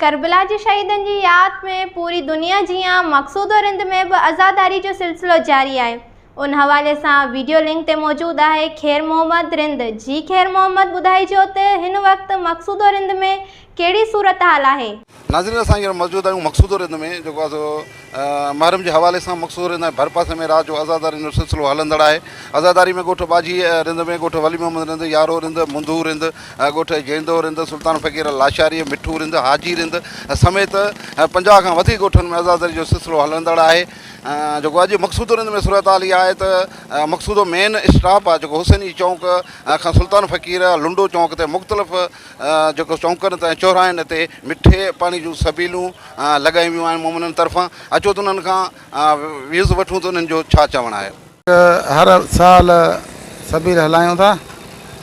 ڪربلا جي شهيدن جي ياد ۾ پوري دنيا جيان مقصود و رند ۾ به عزاداري جو سلسلو جاري آهي ان حوالي سان ويڊيو لنڪ تي موجود آهي خير محمد رند جي خير محمد ٻڌائجو ته هن وقت مقصود و رند ۾ ڪهڙي صورتحال آهي. ناظرين اسان هينئر موجود آهيون مقصود و رند ۾ جيڪو آهي سو محرم جي حوالي سان مقصود رند ۽ ڀرپاسي ۾ رات جو عزادارين جو سلسلو هلندڙ آهي. عزاداري ۾ ڳوٺ ٻاجهي رند ۾ ڳوٺ ولي محمد رند، يارو رند، منڌو رند، ڳوٺ جيندو رند، سلطان فقير لاشاري، مٺو رند، حاجي رند سميت 50 کان وڌيڪ ڳوٺن ۾ عزاداري جو سلسلو هلندڙ آهي. جيڪو اڄ مقصودو رند ۾ صورتحال اها آهي ته مقصودو مين اسٽاپ آهي جيڪو حسيني چونڪ کان سلطان فقير لنڊو چونڪ تي مختلف جيڪو چونڪن تي ۽ چوراهن تي مٺي پاڻي جون سبيلون لڳايون ويون آهن مومنن طرفان اچو ته انهن کان ويوز وٺون ته انهن جو ڇا چوڻ آهي. هر سال سبيل هلايون ٿا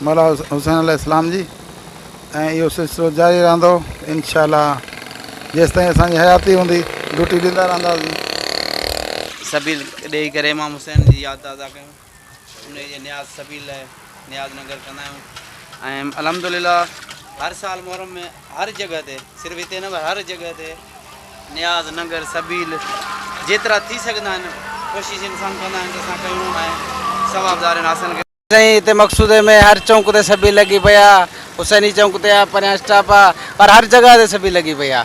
مولا حسين عليه السلام جي ۽ اهو سلسلو جاري رهندو انشاء الله جيستائين اسان جي حياتي هوندي ڊيوٽي ڏيندا رهنداسين. سبيل ڏئي ڪري امام حسين جي ياد تازه ڪيون. انهيء جي نياز سبيل لاء نياز ننگر ڪندا آهيون ۽ الحمد لله هر سال محرم ۾ هر جڳهه تي صرف هتي نه پر هر جڳهه تي نياز ننگر سبيل جيترا ٿي سگهندا آهن ڪوشش انسان ڪندا آهن ته اسان ڪيون ۽ ثواب دارين حاصل ڪيون. سائين هتي مقصودي ۾ هر چونڪ تي سبيل لڳي پئي آ حسيني چونڪ تي آ پريان اسٽاپ آ پر هر جڳهه تي سبيل لڳي پئي آ.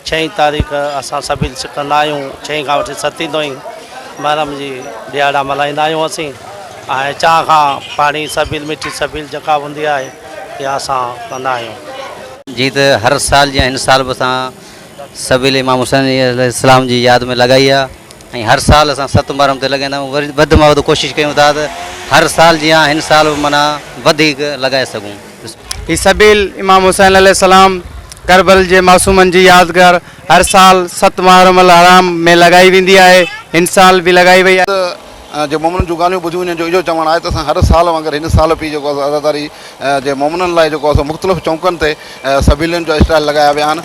ڇهين تاريخ اسان سبيل سکندا آهيون، ڇهين کان وٺي ستين تائين محرم جي ڏهاڙا ملهائيندا آهيون اسين ۽ چانهه کان پاڻي سبيل مٺي سبيل جيڪا هوندي آهي اها اسان ڪندا آهيون. جيئن ته هر سال جيان هن سال به اسان سبيل امام حسين عليه السلام جي ياد ۾ لڳائي آهي ۽ هر سال اسان ست محرم تي لڳائيندا آهيون وري وڌ مان وڌ ڪوشش ڪيون ٿا ته هر سال جيان هن سال به معنيٰ وڌيڪ لڳائي سگهون. هي سبيل امام حسين عليه السلام ڪربل جي معصومن جي يادگار هر سال ست محرم الحرام ۾ لڳائي ويندي آهي هن سال به لڳائي وئي آهي. جي مومنن جون ڳالهيون ٻڌيون وڃن جو اهو چوڻ آهي ته اسان هر سال وانگر هن سال به جيڪو آهي سو عزاداري جي مومنن لاء جيڪو آهي سو مختلف چونڪن تي سبيلين جا اسٽال لڳايا ويا آهن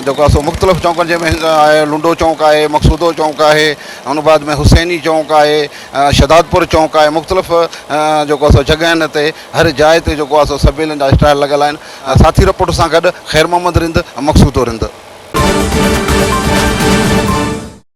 جيڪو آهي سو مختلف چونڪن جنهن ۾ آهي لنڊو چونڪ آهي مقصودو چونڪ آهي ان بعد ۾ حسيني چونڪ آهي شهدادپور چونڪ آهي مختلف جيڪو آهي سو جڳهين تي هر جاء تي جيڪو آهي سو سبيلن جا اسٽال لڳل آهن ساٿي رپورٽ سان گڏ خير محمد رند مقصودو رند.